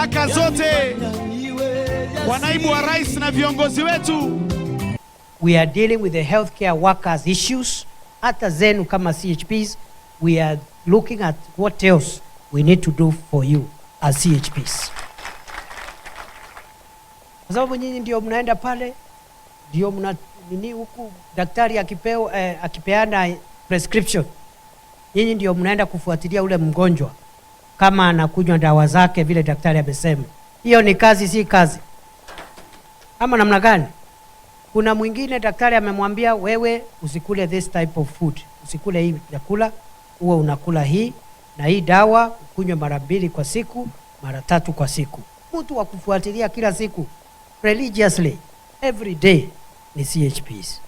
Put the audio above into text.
Baraka zote kwa naibu wa rais na viongozi wetu. We are dealing with the healthcare workers issues. Hata zenu kama CHPs, we are looking at what else we need to do for you as CHPs. Kwa sababu nyinyi ndio mnaenda pale, ndio mna nini huku daktari akipeana prescription, nyinyi ndio mnaenda kufuatilia ule mgonjwa kama anakunywa dawa zake vile daktari amesema. Hiyo ni kazi, si kazi ama namna gani? Kuna mwingine daktari amemwambia wewe usikule this type of food, usikule hii chakula, uwe unakula hii na hii dawa ukunywe mara mbili kwa siku, mara tatu kwa siku. Mtu wa kufuatilia kila siku religiously every day ni CHPs.